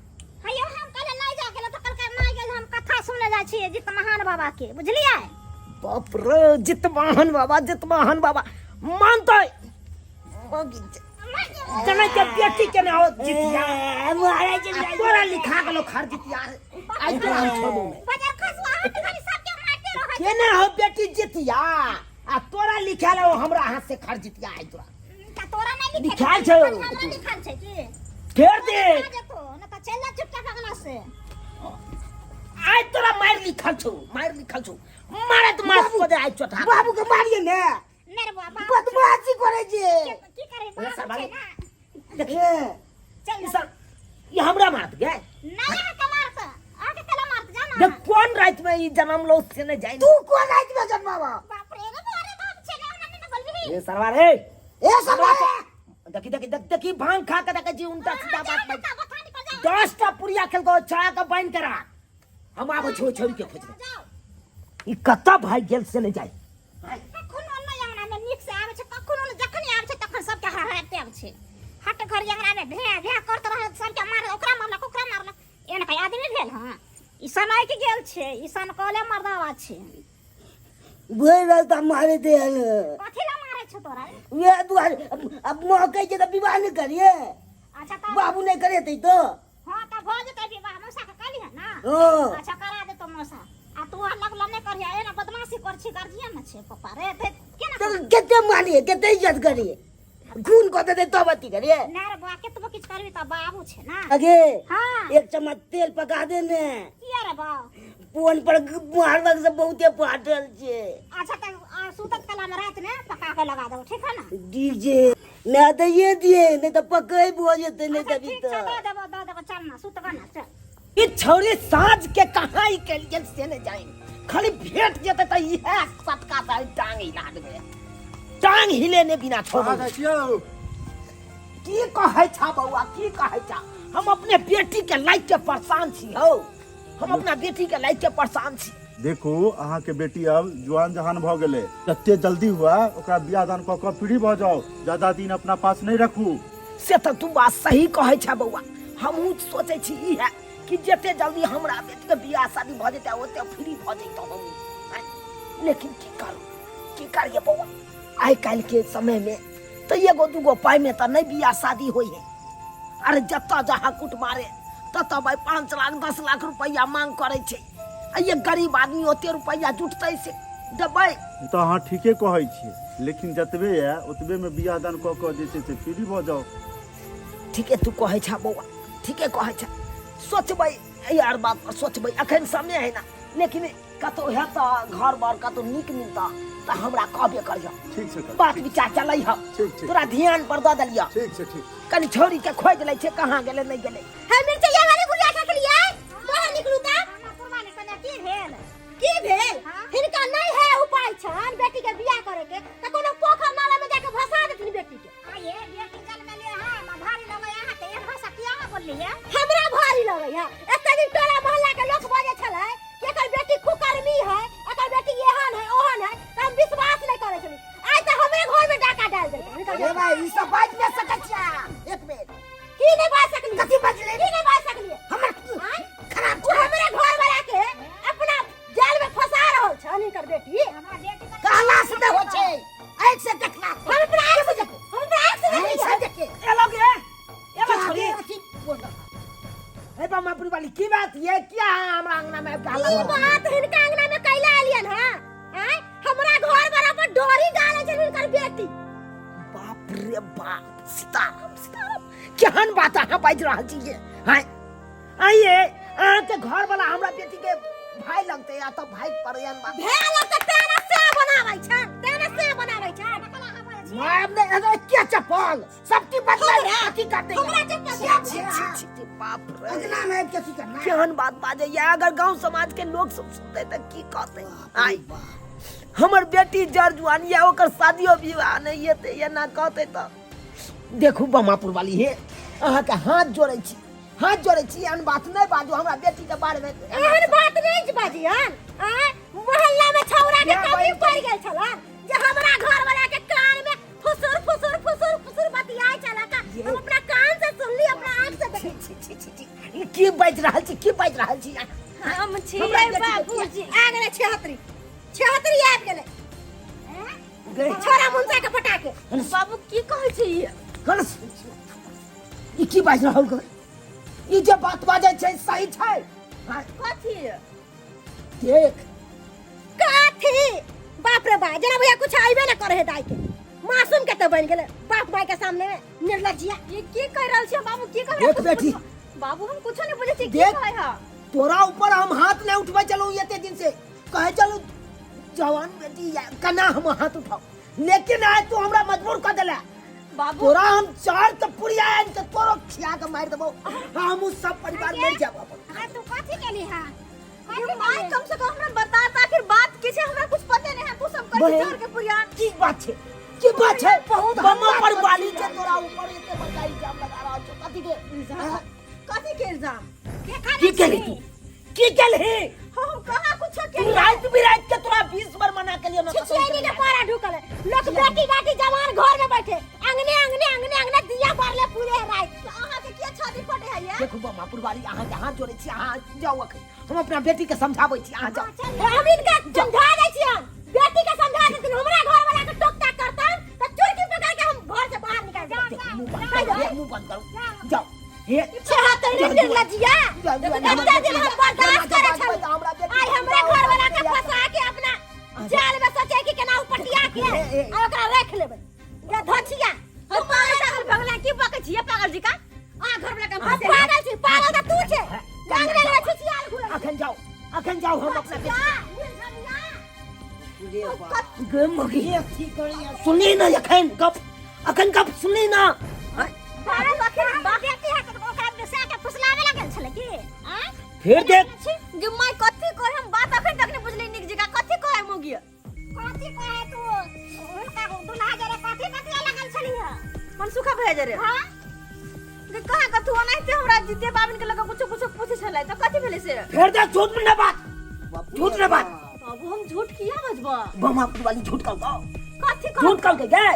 हयो हम कहले नहीं जा गेल तऽ कहलकै नहीं गेल हम कथा सुने जाइ छियै जित महान बाबा के बुझलियै बाप रे जितवाहन बाबा जितवाहन बाबा मानते जने के बेटी के ना हो जितिया मारे छै आ तोरा लिखा गेलो खर जितिया आई तोरा हम छोड़बो नहीं बाजार खसुआ हाथ खाली सबके मारते रहै के ना हो बेटी जितिया आ तोरा लिखा लो हमरा हाथ से खर जितिया आई तोरा तऽ तोरा नहीं लिखे लिखायल छौ। हमरा लिखल छै की फेर दे आ जेतो न तऽ चलि जा चुपचाप अगला से आइ तोरा मार लिखल छौ मार लिखल छौ मारे तो मार को दे आई चोटा बाबू के मारिए ने नहि रे बाबा बदमाशी करे छै की करे ए, बाबू सरबारी। छै ना देखिए चल ई सर ई हमरा मारत गए नहीं अहाँके मारत अहाँके केला मारत जा ना देख कोन रात में ई जन्म लो से नहीं जाए तू कोन राति में जन्मावा बाप रे रे बाप रे बाप छै ना ओना नहि बोलबी ए सरवार ए ए सब देखी देखी देख देखी भांग खा के देखी जी उल्टा सीधा बात बात बथानी पर जाओ 10 टा पुड़िया खेल को चढ़ा के बांध के राख हम आबो छो छोड़ी के खोजबे जाओ ई कतऽ भाग गेल से नहीं जाए कखनो नहि अंगना में नीक से आबै छै कखनो नहि जखन आबै छै तखन सबके हराते आबै छै हट घर अंगना में भें भें करत रहल सबके मार ओकरा मारलक ओकरा मारलक एहन कई आदमी भेल हँ ई सनाइक गेल छै ई सनकले मर्दावा छै भरि रास्ता मारे दे हन कथी ला मारै छौ तोरा वएह दुआरे अब मौके छै तऽ विवाह नहि करिए अच्छा तऽ बाबू नहि करेतै तऽ हाँ तऽ भऽ जेतै विवाह मौसा के कहली हँ ना हाँ अच्छा करा देतो मौसा आ तू अलग लग नहि करिहे एना बदमाशी कर छी गार्जियन ने छै पप्पा रे ते केना तऽ कते मारिए कते इज्जत करिए खून कऽ देतै तब अथी करिए नहि रे बौआ केतबो किछु करबी तऽ बाबू छै ना अगे हाँ एक चम्मच तेल पका दे ने किया रे बा फोन पर मारलक से बहुते फाटल छै अच्छा तऽ सुतत कला में रात में पका के लगा देबो ठीक है ना डीजे ना तऽ ये दिए नहीं तऽ पकै भऽ जेतै नहीं अच्छा तभी ठीक छै तऽ दऽ देबो दऽ देबो चल ना सुतबा ना चल ई छौरी साँझ के कहाँ ई कल गेल से नहीं जाए खाली भेट जेतै तऽ इएह सटका से टांग हिला देबै टांग हिले ने बिना कहाँ छोड़बै जाइ छियौ की कहै छा बौआ की कहै छा हम अपने बेटी के लाइक के परेशान छी हौ हम अपना बेटी के लाइक के परेशान छी देखू अहाँके बेटी अब जुआन जहान भऽ गेलै जते जल्दी हुआ ओकरा बियाह दान कऽ कऽ फ्री भऽ जाउ ज्यादा दिन अपना पास नहि रखू से तऽ तू बात सही कहै छा बौआ हमहूँ सोचै छी इएह कि जते जल्दी हमरा बेटीके बियाह शादी भऽ जेतै ओते फ्री भऽ जैतहुँ हमहूँ आँय? लेकिन की करू की करिए बौआ आइ काल्हिके समयमे तऽ एगो दूगो पाइमे तऽ नहि बियाह शादी होइ है अरे जतऽ जहाँ कुट मारे ततऽ भाइ 5 लाख 10 लाख रुपैआ मांग करै छै आ ये गरीब आदमी ओते रुपैआ जुटतै से देबै तऽ अहाँ ठीके कहै छियै लेकिन जतबे यऽ ओतबेमे बियाह दान कऽ कऽ जे छै से फ्री भऽ जाउ ठीके तू कहै छह बौआ ठीके कहै छह सोचबै एहि आर बात पर सोचबै अखन समय है ना लेकिन कतौ हेतऽ घर बार कतौ नीक मिलतऽ तऽ हमरा कहबे करिह ठीक छै काका, बात ठीक विचार चलै ह ठीक, ठीक। तोरा ध्यान पर दऽ देलियऽ ठीक छै ठीक कनि छौरी के खोजि लै छै कहाँ गेलै नहि गेलै हे मिर्चैया वाली बुढ़िया खा के लिए बाहर निकलू ता हमरा कुर्बानी कन्या की भेल की भेल हाँ? हिनका नहीं है उपाय छन बेटी के बियाह करे के त कोनो पोखर नाला में जाके भसा देथिन बेटी के आ ये बेटी जन्मेले हम भारी लगै अहाँके एहन भाषा किया बोललियै हमरा भारी लगै है एते दिन टोला मोहल्ला के लोक बजै छलै कि एकर बेटी कुकर्मी है एकर बेटी एहन है ओहन है त हम विश्वास नहीं करै छली आइ त हमरे घर में डाका डाल देलकै हिनकर ए बेटी। भाई ई सब बाजि नहि सकै छियै एक बेर की नहीं बाज सकली कथी बाजलै की नहीं बाज सकली हमर आँय? खराब ओ हमरे घर वाला के अपना जाल में फंसा रहल छन हिनकर बेटी हमरा बेटी के कहला से नहि होइ छै आँखि से देखला हम अपना आँख से देखो हम अपना आँख से आँखि से देखलियै देखे एलो गे एलो छोरी अथी बोल ए बामा पुरी वाली की बात ये क्या है हमरा अंगना में आबि के हल्ला ई करै? बात हिनका अंगना में कैला एलियन हां आँय बेटी। बाप रे बाप, सीताराम सीताराम, केहन बात अहाँ बाजि रहल छी ये? हाँ आइए, अहाँके घर वाला हमरा बेटी के भाई लगते या तो भाई पर एहन बात भेल तऽ तेना से बनाबै छै, तेना से बनाबै छै। माय ने एना के चप्पल सब की बदले अथी कर दे। हमरा चप्पल छी, छी, छी, छी, छी, बाप रे, अंगना में आबि के की करना? केहन बात बाजै या, अगर गांव समाज के लोग सब सुनते तऽ की कहते? आइ हमर बेटी जर जुआन या, ओकर शादियो विवाह नहीं हेतै, एना कहते तऽ। देखू बमापुर वाली, हे अहाँके हाथ जोड़ै छी, हाथ जोड़ै छी, एहन बात नहि बाजू हमरा बेटी के बारे में। एहन बात नहीं बाजियन। आय मोहल्ला में छौरा के या कमी बहिन। पड़ गेल छलन जे हमरा घर वाला के कान में फुसुर फुसुर फुसुर फुसुर बतियाय छला का हम अपना कान से सुनली, अपना आंख से छी देखली। छी छी छी छी, ई की बाजि रहल छी, की बाजि रहल छी? हम छियै हमरा बेटी के बाबूजी। आ गेलै 76, 76 आबि गेलै। गए। छोरा मुंसा के पटा के। बाबू, की कहै छी ई? कनस, ई की बाजि रहल गए? ई जे बात बाजै छै सही छै? हाँ, कथी? देख। कथी? बाप रे बा, जेना भैया कुछ आइबे ना करे है दाई के, मासूम के तो बन गेले बाप माई के सामने में निर्लज्जिया। ये की कह रहल छी बाबू, की कह देख बेटी। बाबू, हम कुछो नहीं बुझै छी, की देख। कहै है? तोरा ऊपर हम हाथ नहीं उठबै चलू, एते दिन से कहै चलू जवान बेटी या, कना हम हाथ उठाओ, लेकिन आज तू हमरा मजबूर कर देला। बाबू, तोरा हम चार के पुरिया आनि के तोरो खिया के मारि देबो, हम सब परिवार मरि जाब अपन। हाँ, तू कथी केली? हाँ, ये माय, कम से कम हमरा बता ता आखिर बात की छै, हमरा कुछ पते नहीं है। तू सब कर बहिन। चोर के पुरिया। की बात छै, की बात छै? बहुत बमा हल्ला पर कर वाली छी। छै, तोरा ऊपर एते बड़का इल्जाम लगा रहल छौ, कथी के? इल्जाम? कथी के इल्जाम? देखा की केली तू, की केलही? हम कहाँ कुछ तू के राति बिराति के तोरा 20 बार मना केलियो ना। छिछियानी के पारा ढुकल है लोक, बेटी बाटी जवान घर में बैठे अंगने अंगने अंगने अंगने दिया बारले पूरे रात। अहाँ के किया छाती फटे है ये? देखू बमा पुरवारी, अहाँ के हाथ जोड़े छी, अहाँ जाउ, अखन हम अपना बेटी के समझाबै छी, अहाँ जाउ। हम इनका समझा दै छियन, बेटी के समझा देथिन। हमरा घर वाला के टोक टाक करतन त चुरकी पकड़ के हम घर से बाहर निकाल देब। देखू, मुंह बंद करू, हे, मुंह बंद करू, जाउ हे। 76 जाउ, निर्लज्जिया। जाउ, जाउ, एते दिन हम बर्दाश्त करे छल, हमरा बेटी आइ हमरा घर वाला के फंसा के अपना जाल में सोचे कि केना उपटिया के ए, ए, आ ओकरा रख लेबै जे धोछिया। हम पागल भगला की बकै छी पागल जी का आ घर वाला के हम पागल छी? पागल त तू छे, अंगने में छिछियाल घुरे। अखन जाउ, अखन जाउ, हम अपना बेटी रे बाप। गे मगी। ये की करिया? सुनली ना अखन गप, अखन गप सुनली ना? बारह आखिर बेटी है तऽ ओकरा बेसा के फुसलावे लागल छलै की आँय? फिर देख। गे माय, कथी कहे? हम बात अखन तक नहीं बुझली नीक जगह, कथी कहे मोगी? कथी कहे तू हुनका दुल्हा जरे कथी बतिया लागल छली है? मनसुखा भैया जरे? हाँ। गे कहाँ कथू ओनाहिते हमरा जिते बाबिन के लगे कुछो कुछो पूछे छलै तऽ कथी भेलै से? फिर देख, झूठ में ना बात, झूठ ना बात। बाबू, हम झूठ किया बजबा? बमा वाली झूठ कहू तो। कथी कह? झूठ कह के गए,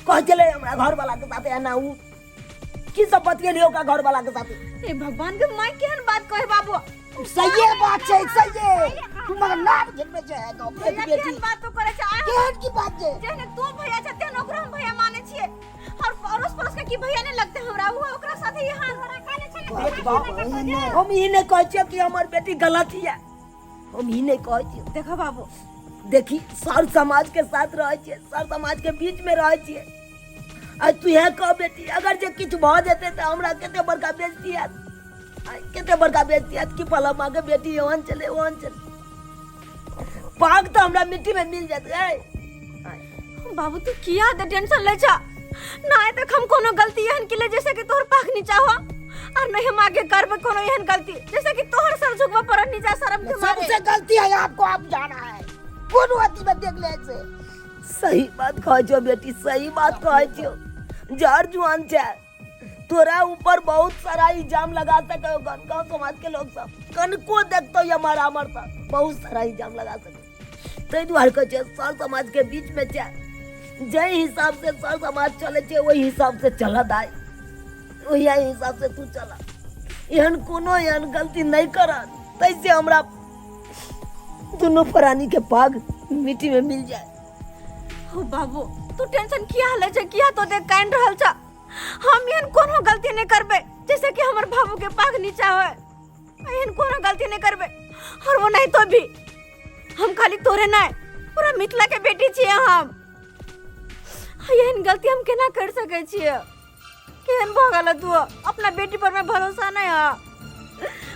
कह चले हमरा घर वाला के साथे एना उ की सब बतियेली ओकरा घर वाला के साथे। हे भगवान, के माय केहन बात कहे बाबू? सही बात छै, सही। तू मगर नाक झेलबे छै गाँव भैया बेटी। केहन बात तो करे छै आ? केहन की बात छै? जेहने तू भैया छै तेहन ओकरो हम भैया माने छियै, और अड़ोस पड़ोस के की भैया नहीं लगते हमरा? वो ओकरा साथे यहाँ देख बाप, हम ई नहीं कहै छियै कि हमर बेटी गलत हिया, हम ई नहीं कहै छियै। देखो बाबू। देखी, सर समाज के साथ रहै छियै, सर समाज के बीच में रहै छियै। आ तू इएह कह बेटी, अगर जे किछु भऽ जेतै तऽ हमरा कते बड़का बेइज्जती हैत, आ कते बड़का बेइज्जती हैत कि फलां माँ के बेटी ओहन छलै, ओहन छलै। पाग तऽ हमरा मिट्टी में मिल जेतै। बाबू, तू किया दे टेंशन ले छा ना? तक हम कोनो गलती एहन के जैसे कि तोहर पाख नीचा हो, और नहीं हम आगे करबे कोनो एहन गलती जैसे कि तोहर सर झुकबा पर नीचा शर्म के मारे। सबसे गलती है आपको, आप जाना है कोनो अथी में देख ले से। सही बात कहै छौ बेटी, सही बात कहै छौ। जर जुआन छै, तोरा ऊपर बहुत सारा इल्जाम लगा सके हो गाँव समाज के लोग सब। कनको देखतो या मारा मरता, बहुत सारा इल्जाम लगा सके। ताहि दुआरे कहै छै, सर समाज के बीच में छै, जाहि हिसाब से सर समाज चले छै ओहि हिसाब से चलत आय, ओहि हिसाब से तू चल। एहन कोनो एहन गलती नहीं कर तैसे हमरा दोनों प्राणी के पाग मिट्टी में मिल जाए। हो बाबू, तू टेंशन किया ले छै? किया तो देख कान रहल छ? हम एहन कोनो गलती नहीं करबे जैसे कि हमर बाबू के पाग नीचा होए, एहन कोनो गलती नहीं करबे। और वो नहीं तो भी हम खाली तोरे नहीं, पूरा मिथिला के बेटी छियै हम। एहन गलती हम केना कर सकै छियै केहन भऽ गेल तू अपना बेटी पर में भरोसा नहीं है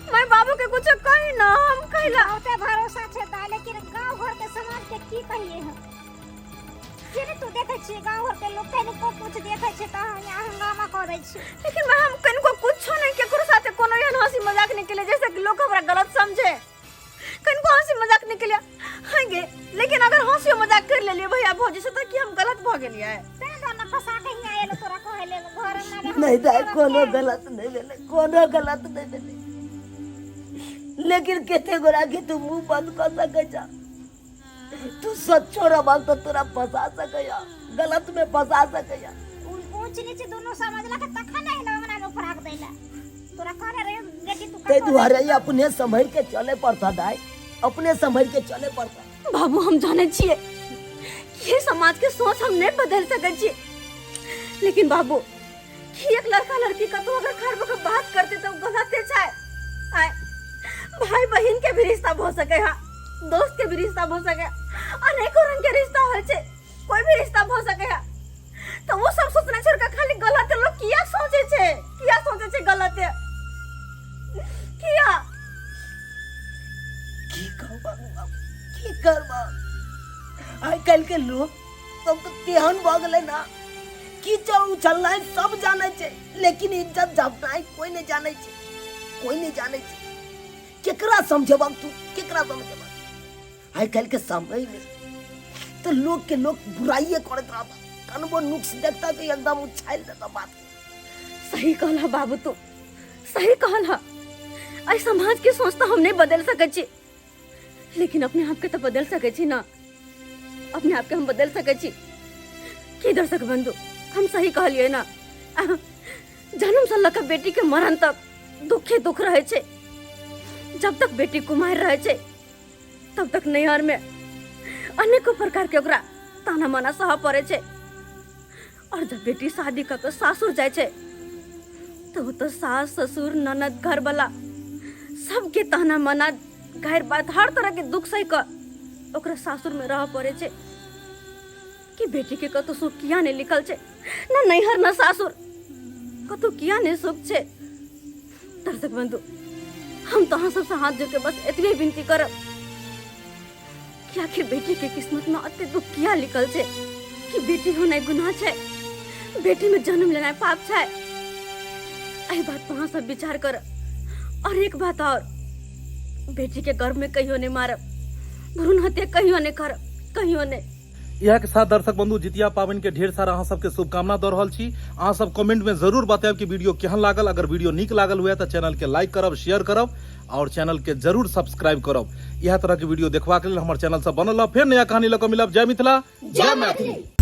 मैं बाबू के कुछ कही ना हम कहिला बहुते भरोसा छै दाइ लेकिन गाँव घर के समाज के की कहिए हम जे ने तू देखै छियै गाँव घर के लोग कनिको कुछ देखै छै तऽ हम यहाँ हंगामा कऽ दै छै लेकिन मैं हम कनिको कुछो नहीं केकरो साथे कोनो एहन हंसी मजाक नहीं केलिए जैसे कि लोग हमरा गलत समझे कनिको हंसी मजाक नहीं केलिए हाँ गे लेकिन अगर हंसी मजाक कर लेलिए भैया भौजी से तो की हम गलत भऽ गेलिए तें दुआरे ने फंसा के हियाँ एलो तोरा कहै लेल घर अंगना मे नहीं दाइ कोनो गलत नहीं भेलै कोनो गलत नहीं भेलै लेकिन कते गोरा के तू मुंह बंद कऽ सकै छ तू सच्चो रहबह तऽ तोरा फंसा सकैया गलत में फंसा सकैया ऊंच नीच दुनू समझलक तखन एलो अंगना मे फराक दै ले तोरा कहने रहे बेटी तू ताहि दुआरे ई अपने सम्हरि के चले पड़ता दाइ अपने सम्हरि के चले पड़ता बाबू हम जाने छियै कि ये समाज के सोच हम नहीं बदल सकै छियै लेकिन बाबू कि एक लड़का लड़की कतौ अगर खड़ भऽ के बात करते तो गलते छै आय भाई बहन के भी रिश्ता भऽ सकै है दोस्त के भी रिश्ता भऽ सकै अनेकों रंग के रिश्ता होइ छै कोई भी रिश्ता भऽ सकै है तो वो सब सोचना छोड़ के खाली गलत लोग किया सोचे छै किया सोचे छै गलत किया की कहू बाबू बाबू की करब आइ काल्हि के लोग सब तऽ तेहन भऽ गेलै ना कीचड़ उछलनाइ सब जानै छै लेकिन इज्जत झपनाइ कोई नहि जानै छै कोई नहि जानै छै केकरा समझेबक तू केकरा समझेबक आइ काल्हि के समय में तो लोग के लोग बुराइये करैत रहता कनबो नुक्स देखता कि एकदम उछालि देता बात सही कहला बाबू तू सही कहला एहि समाज के सोच तो हम नहीं बदल सकै छी लेकिन अपने आप के तो बदल सकै छी ना अपने आप के हम बदल सकै छी की दर्शक बंधु हम सही कहलिए ना जन्म से लऽ कऽ बेटी के मरण तक दुखे दुख रहै छै जब तक बेटी कुमार रहै छै तब तक नैहर में अनेको प्रकार के ओकरा ताना माना सहऽ पड़ै छै और जब बेटी शादी कऽ के सासुर जाइ छै तऽ ओतऽ सास ससुर ननद घरवला सबके ताना माना गारि बात हर तरह के दुख सहि कऽ ओकरा सासुर में रहऽ पड़ै छै कि बेटी के कतौ सुख किया नहि लिखल छै ना नैहर ना सासुर कतौ किया नहि सुख छै दर्शक बंधु हम तो अहाँ सबसँ हाथ जोड़ के बस एतबे विनती करब कि आखिर बेटी के किस्मत में अते दुख किया लिखल छै कि बेटी होनाइ गुनाह छै बेटी में जन्म लेनाइ पाप छै एहि बात पर अहाँ सब विचार करब और एक बात और बेटी के गर्भ में कहियो नहीं मारब भ्रूण हत्या कहियो नहीं करब कहियो नहीं इएह के साथ दर्शक बंधु जितिया पाबनि के ढेर सारा अहाँ सबके शुभकामना दऽ रहल छी। अहाँ सब कमेंट में जरूर बतायब कि वीडियो केहन लागल। अगर वीडियो नीक लागल हुए तऽ चैनल के लाइक करब, शेयर करब और चैनल के जरूर सब्सक्राइब करब। इएह तरह के वीडियो देखबाक लेल हमर चैनल से बनल रहब। फेर नया कहानी लऽ कऽ मिलब। जय मिथिला, जय मैथिली।